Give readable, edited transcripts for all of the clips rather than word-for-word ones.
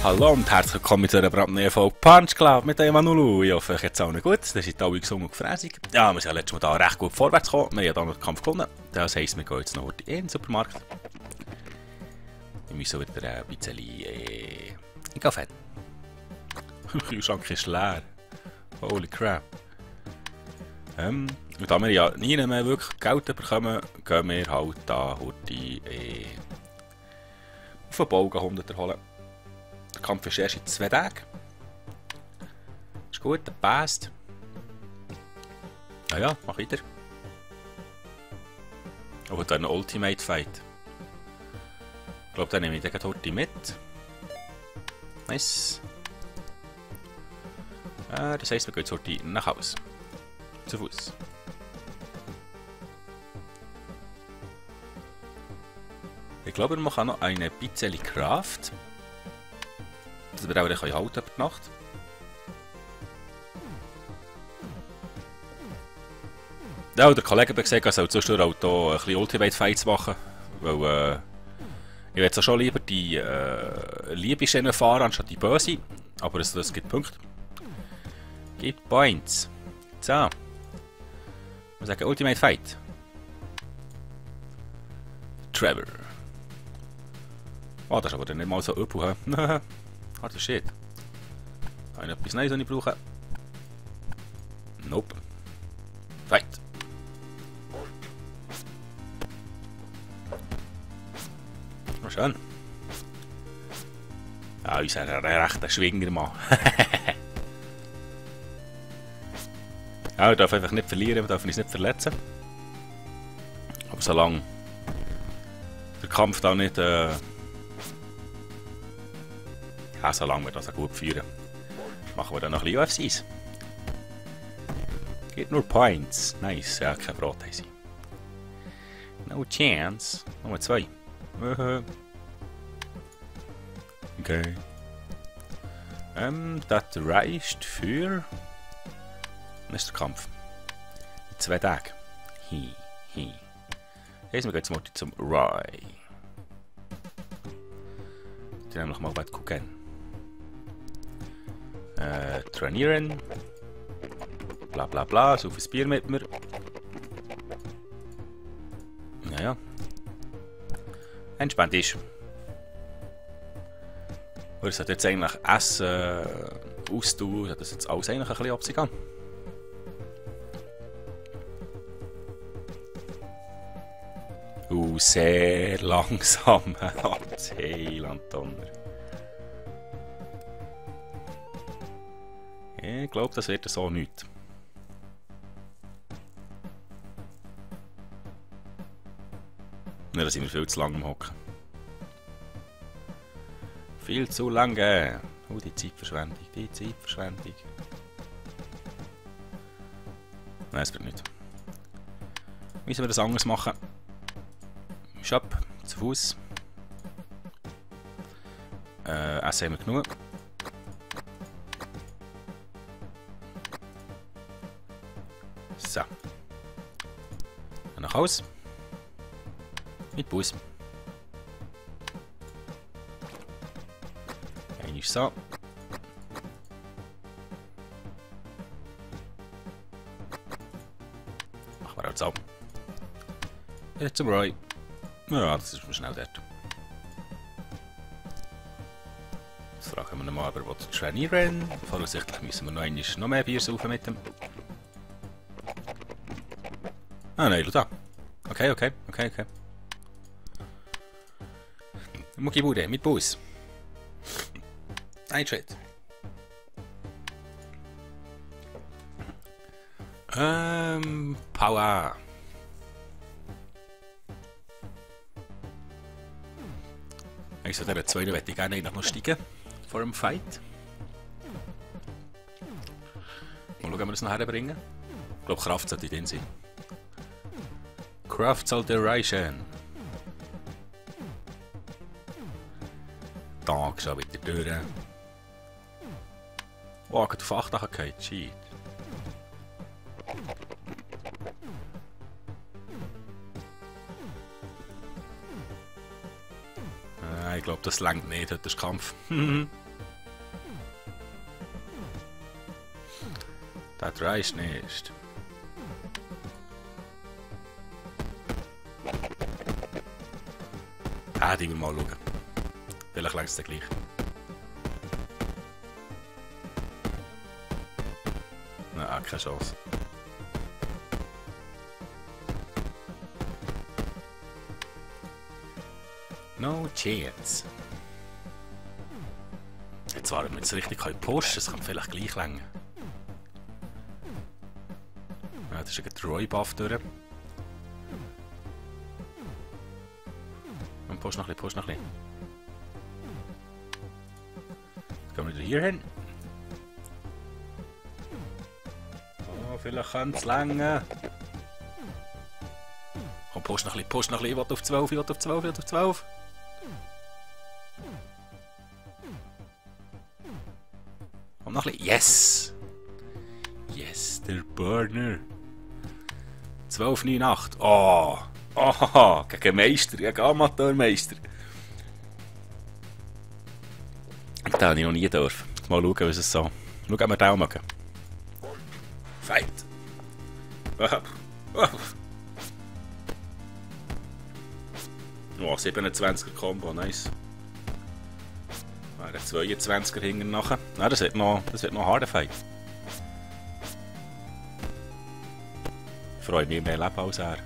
Hallo und herzlich willkommen zu einer brandneuen Folge Punch Club mit dem Manulu. Ich hoffe, euch geht's allen gut. Das ist alle gesungen und gefräßig. Ja, wir sind ja letztes Mal da recht gut vorwärts gekommen. Wir haben ja da noch den Kampf gewonnen. Das heisst, wir gehen jetzt noch in den Supermarkt. Wir müssen wieder ein bisschen... Ich gehe fett. Der Kühlschrank ist leer. Holy crap. Und da wir ja nie mehr wirklich Geld bekommen, gehen wir halt da heute auf den Bau 100 holen. Der Kampf ist erst in 2 Tagen. Ist gut, der passt. Naja, mach weiter. Aber dann ein Ultimate Fight. Ich glaube, dann nehme ich den heute mit. Nice. Das heisst, wir gehen jetzt heute nach Hause. Zu Fuß. Ich glaube, wir machen noch eine bisschen Kraft. Dass wir auch halten über die Nacht. Ja, der Kollege hat gesagt, er soll zwischendurch auch hier ein bisschen Ultimate Fights machen. Weil ich will schon lieber die liebe Schiene fahren, anstatt die böse. Aber das gibt Punkte. Gibt Points. So. Wir sagen Ultimate Fight. Trevor. Oh, das ist aber dann nicht mal so übel. Harter Shit. Habe ich etwas Neues, was ich brauche? Nope. Fight. Na schön. Ja, unser rechter Schwingermann. Ja, wir dürfen einfach nicht verlieren, wir dürfen uns nicht verletzen. Aber solange der Kampf da nicht... ja, solange wir das auch gut führen, machen wir dann noch ein bisschen UFCs. Geht nur Points. Nice, ja, kein Brot haben sie. No chance. Nummer 2. Okay. Das reicht für... Wann ist der Kampf? In 2 Tagen. Jetzt gehen wir jetzt mal zum Roy. Die nehmen noch mal was gucken. Trainieren. Bla bla bla, so viel Bier mit mir. Naja. Entspannt ist. Wir sollten jetzt eigentlich Essen austun, dass das jetzt alles eigentlich ein bisschen abziehen kann. Sehr langsam. Heilandonner. Ich glaube, das wird so nichts. Ne, da sind wir viel zu lange am Hocken. Viel zu lange. Oh, die Zeitverschwendung, Nein, es wird nicht. Müssen wir das anders machen? Shop, zu Fuß. Essen haben wir genug. So. Nach Hause. Mit Bus. Eigentlich so. Machen wir auch so. Jetzt zum Roy. Ja, das ist schnell dort. Jetzt fragen wir ihn mal, ob er trainieren will. Voraussichtlich müssen wir noch mehr Bier saufen mit dem. Ah nein, schau da. Okay. Muckibude, mit Bus. Ein Schritt. Power. Also der zweite möchte ich gerne noch steigen vor dem Fight. Mal schauen, ob wir das noch herbringen. Ich glaube, Kraft sollte in den sein. Kraft sollte reichen. Tag schon wieder durch. Oh, ich habe auf 8 nachgefallen. Shit. Ich glaube, das langt nicht, das ist Kampf. 3 ist nicht. Ah, die wir mal schauen. Vielleicht längst es gleich. Nein, keine Chance. No chance. Jetzt waren wir jetzt richtig pushen, das kann vielleicht gleich länger. Ja, das ist ein Roy-Buff durch. Und push noch ein bisschen, push noch ein bisschen. Jetzt gehen wir wieder hier hin. Oh, vielleicht kann es länger. Komm, push noch ein bisschen, ich will auf 12, ich will auf 12, ich will auf 12. Komm noch ein bisschen, yes! Yes, der Burner. 12,98. Oh! Oh! Gegen Meister, gegen Amateurmeister. Den habe ich noch nie dürfen. Mal schauen, was es so. Schauen, ob wir den auch mögen. Fight! Oh, 27er Combo, nice. Ein 22er hinten nachher. Nein, das wird noch ein harter Fight. Ich freue mich mehr Leben als er.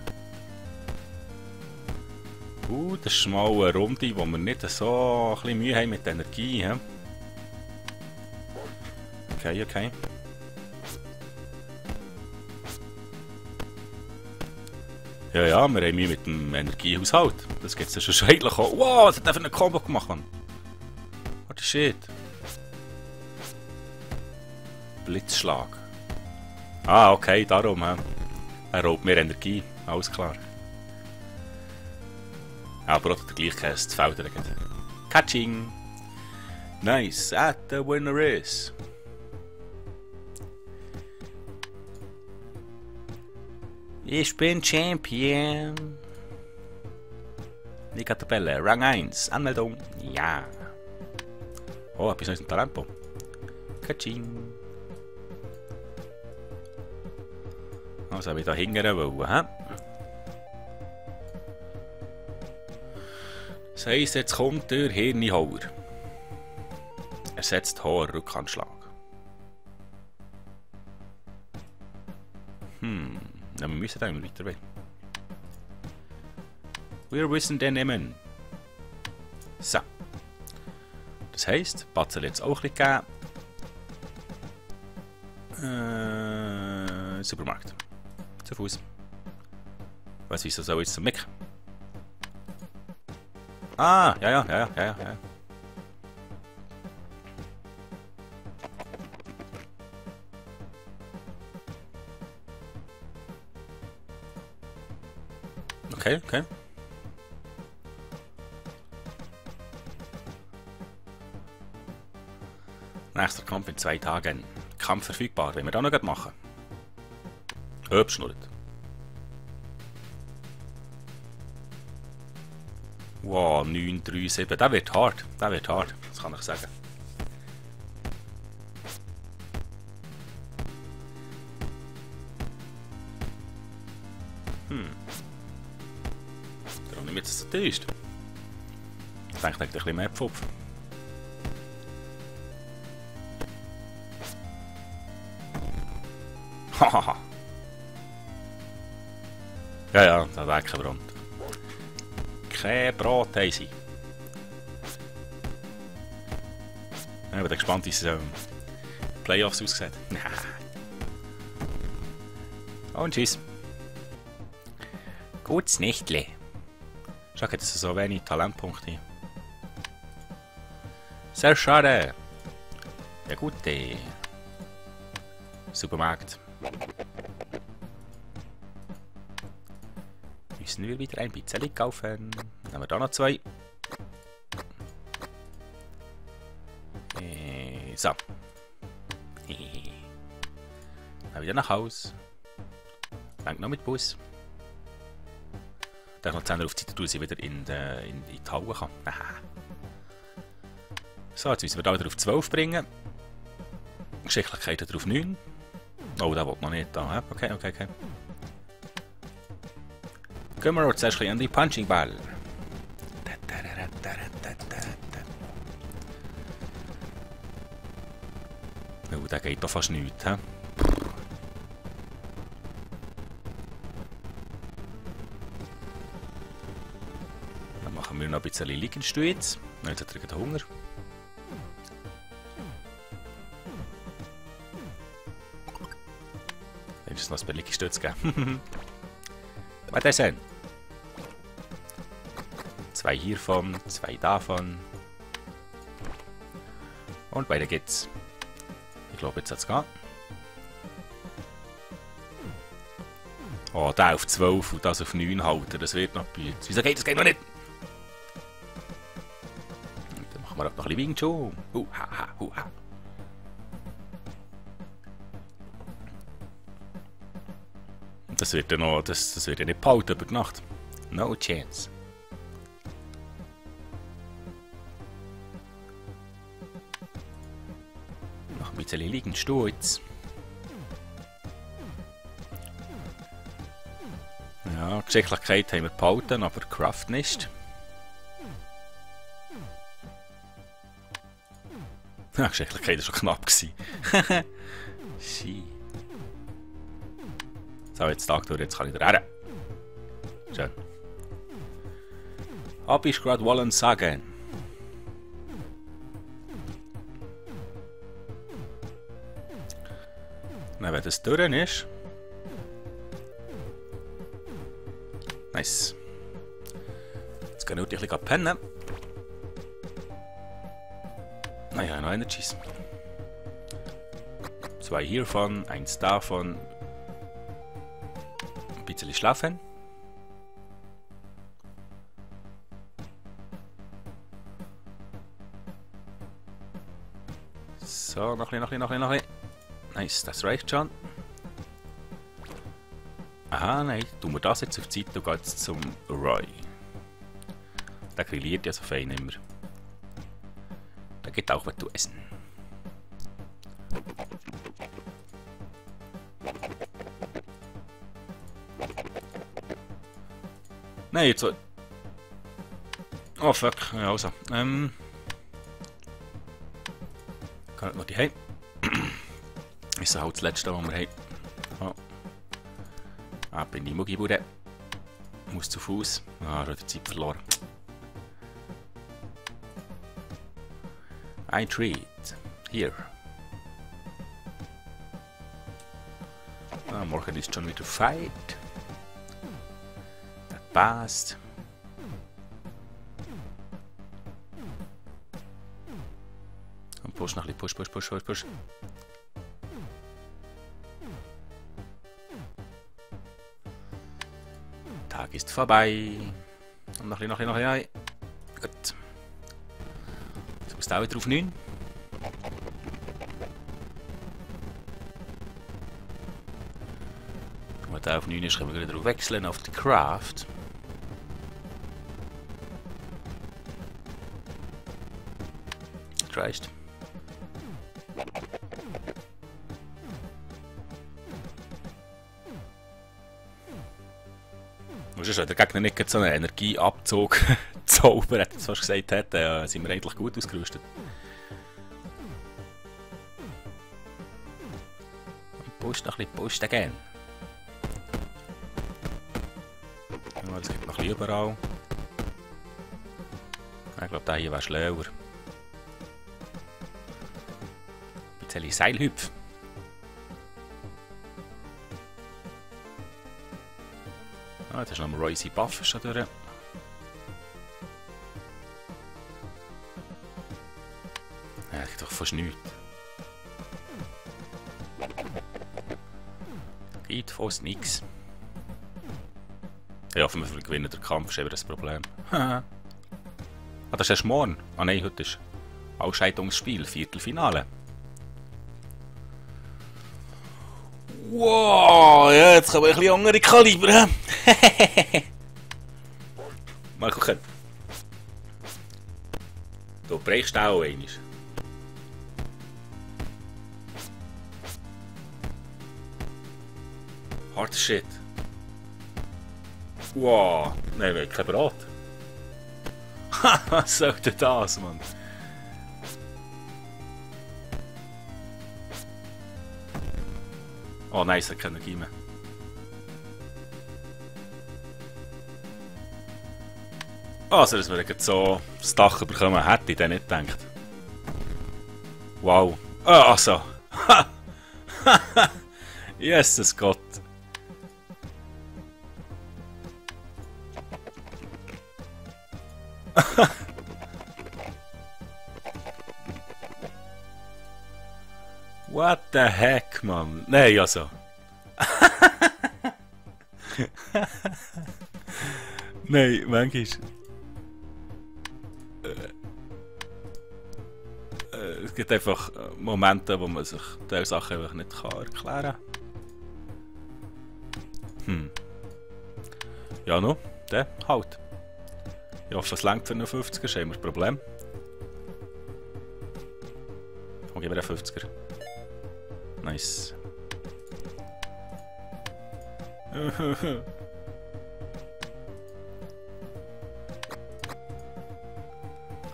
Das ist mal eine Runde, wo wir nicht so ein bisschen Mühe haben mit der Energie. He? Okay, okay. Ja, ja, wir haben Mühe mit dem Energiehaushalt. Das gibt es ja schon eigentlich auch. Wow, was hat der für eine Combo gemacht? What the shit? Blitzschlag. Ah, okay, darum. He. Er raubt mehr Energie, alles klar. Aber auch der gleiche Käse zu Feldern. Catching! Nice, and the winner is... Ich bin Champion! Liga Tabelle, Rang 1, Anmeldung, ja! Oh, etwas neues im Talentbaum. Catching! Also, habe ich da hingern wollen, hä? Das heisst, jetzt kommt der Hirnhauer. Er setzt hoher Rückanschlag. Ja, wir müssen dann weiter weg. Wir müssen den nehmen. So. Das heisst, Batzel jetzt auch ein bisschen geben. Supermarkt. Zu Fuß. Was ist das auch jetzt zum Mick? Ah, ja. Okay, okay. Nächster Kampf in 2 Tagen. Kampf verfügbar, wenn wir da noch machen. Hübschnurrt. Wow, 937. Der wird hart. Der wird hart. Das kann ich sagen. Da nehme ich jetzt das Test. Ich denke, da ein bisschen mehr Pfupf. Hahaha. Ja, das wäre kein Brand. Kein Brot haben sie. Ich bin gespannt, wie es Playoffs aussieht. Und tschüss. Gutes Nächtli. Schau, jetzt ist so wenig Talentpunkte. Sehr schade. Ja gut, Supermarkt. Müssen wir wieder ein bisschen kaufen. Dann haben wir da noch 2. So. Dann wieder nach Haus. Fängt noch mit Bus. Dann noch 10 auf die Zeit, dass ich wieder in die Halle kann. So, jetzt müssen wir da wieder auf 12 bringen. Geschicklichkeit wieder auf 9. Oh, der will noch nicht da. Okay, okay, okay. Gehen wir zuerst an die Punching Ball. Oh, der geht doch fast nichts. He? Dann machen wir noch ein bisschen Liegenstütz. Jetzt hat er Hunger. Dann ist es noch ein paar Liegestütze geben. Was ist denn? 2 hiervon, 2 davon. Und weiter geht's. Ich glaube, jetzt hat es gehen. Oh, der auf 12 und das auf 9 halten, das wird noch blöd. Wieso geht das? Geht noch nicht! Dann machen wir auch noch ein bisschen Wing Chun. Ha, ha. Das wird ja noch, das wird ja nicht behalten über die Nacht. No chance. Noch ein bisschen liegend Sturz. Ja, Geschicklichkeit haben wir behalten, aber Kraft nicht. Ja, Geschicklichkeit war schon knapp. Shit. So, jetzt Tag durch, jetzt kann ich reden. Schön. Hab ich gerade wollen sagen. Na, wenn das durch ist. Nice. Jetzt kann ich ein bisschen pennen. Naja, noch Energies. 2 hiervon, 1 davon. Ein bisschen schlafen. So, noch ein bisschen. Nice, das reicht schon. Aha, nein, tun wir das jetzt auf die Seite und gehen jetzt zum Roy. Der grilliert ja so fein immer. Der geht auch was zu essen. Nein, jetzt so. Oh fuck, ja also. Kann ich noch die heim? Ist halt das letzte, was wir haben. Oh. Ah, bin ich Mugibude. Muss zu Fuß. Ah, hat die Zeit verloren. Ein Treat. Hier. Ah, morgen ist schon wieder Fight. Das passt. Und push noch ein bisschen. Push. Tag ist vorbei. Und noch ein bisschen. Gut. Jetzt muss da wieder auf 9. Wenn der auf 9 ist, können wir wieder drauf wechseln auf die Craft. Reicht. Wenn der Gegner nicht so einen Energieabzug zaubern, hätte ich fast gesagt hätte, sind wir eigentlich gut ausgerüstet. Push noch ein bisschen, push again. Ja, das geht noch ein bisschen überall. Ich glaube, der hier wäre schlauer. Ein bisschen Seilhüpf. Ah, jetzt ist noch ein Royce Buff schon durch. Ja, das geht doch fast nichts. Geht fast nichts. Ja, für mich gewinnen der Kampf ist eben das Problem. Ah, das ist erst morgen. Ah nein, heute ist Ausscheidungsspiel, Viertelfinale. Wow, ja, jetzt kommen ein bisschen andere Kaliber. Mal gucken. Du brichst auch einmal. Hard shit. Wow. Nein, wir haben kein Brot. Haha, was sollte das, Mann? Oh nein, es hat keine Energie mehr. Also, dass wir jetzt so das Dach bekommen, hätte ich dann nicht gedacht. Wow. Ah, so. Jesus Gott. What the heck, Mann? Nein, also. Nein, manchmal. Es gibt einfach Momente, wo man sich diese Sachen einfach nicht erklären kann. Ja, no, der halt. Ich hoffe, es reicht für einen 50er, ist immer das Problem. Komm, gib mir einen 50er. Nice.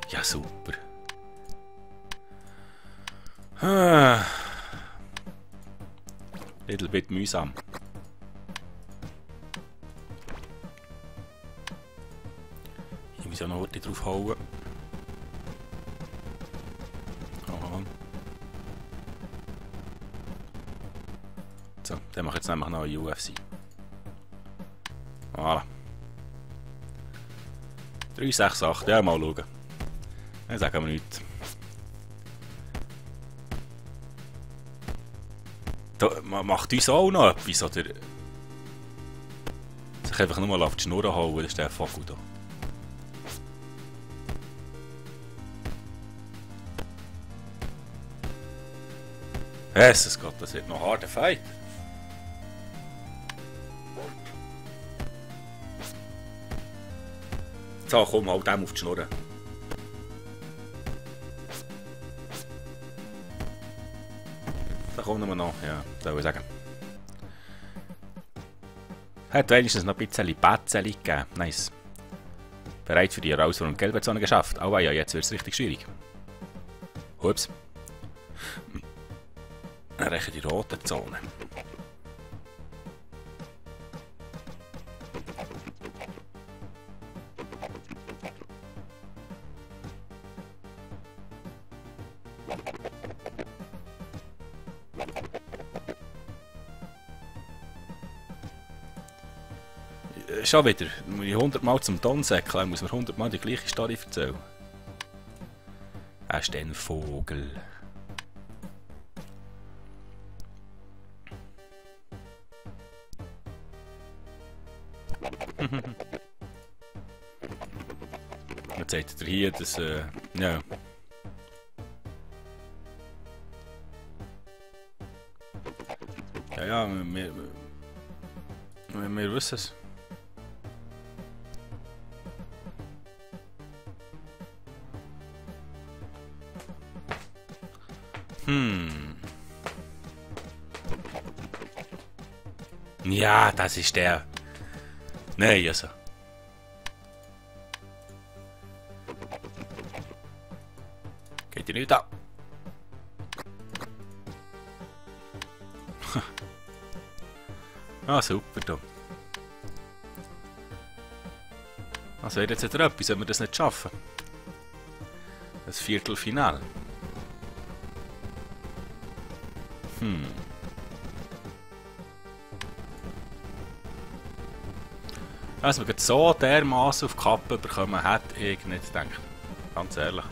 Ja, super. Little bit mühsam. Ich muss ja noch Orte drauf hauen. Oh. So, dann mache ich jetzt nämlich noch eine UFC. Voilà. 368, ja, mal schauen. Dann sagen wir nichts. Da macht uns auch noch etwas, oder? Sich einfach nur mal auf die Schnur hauen, das ist der Vogel da. Jesus Gott, das wird noch ein harter Fight. So, komm, halt dem auf die Schnur. Da kommen wir noch, ja, das will ich sagen. Hat wenigstens noch ein bisschen Batzeli gegeben. Nice. Bereit für die Herausforderung gelbe Zone geschafft. Aber ja, jetzt wird es richtig schwierig. Ups. Erreiche die rote Zone. Schon wieder, muss ich 100 Mal zum Ton säckeln, muss man 100 Mal die gleiche Story erzählen. Er ist ein Vogel. Jetzt sagt er hier, dass, ja. Ja, wir wissen es. Ja, das ist der. Nein, also. Geht dir nicht an. Ah, super da. Also jetzt hat er etwas, wenn wir das nicht schaffen. Das Viertelfinale. Also, wir so dermaßen auf die Kappe bekommen, hätte ich nicht gedacht. Ganz ehrlich.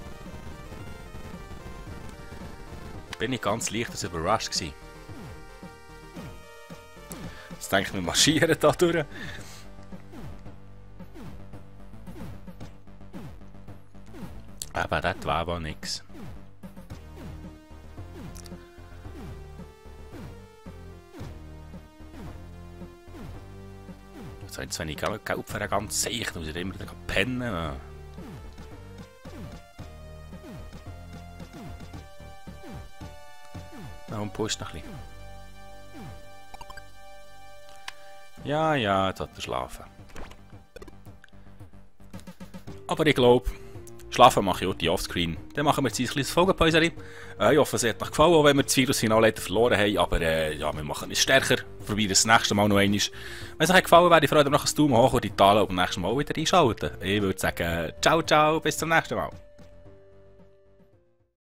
Bin ich ganz leicht überrascht gewesen. Jetzt denke ich, wir marschieren da durch. Aber das war aber nichts. Jetzt, wenn ich Geld für eine ganze Sicht, muss ich immer wieder pennen. Na, und pusht noch ein bisschen. Ja, ja, jetzt hat er schlafen. Aber ich glaube, schlafen mache ich heute offscreen. Dann machen wir jetzt ein kleines Folgenpäuschen. Ich hoffe, es hat euch gefallen, auch wenn wir das Virus-Finale verloren haben. Aber ja, wir machen es stärker. Probieren das nächste Mal noch einmal. Wenn es euch gefallen hat, freue ich mich noch ein Daumen hoch und die Talen beim nächsten Mal wieder einschalten. Ich würde sagen, ciao, ciao, bis zum nächsten Mal.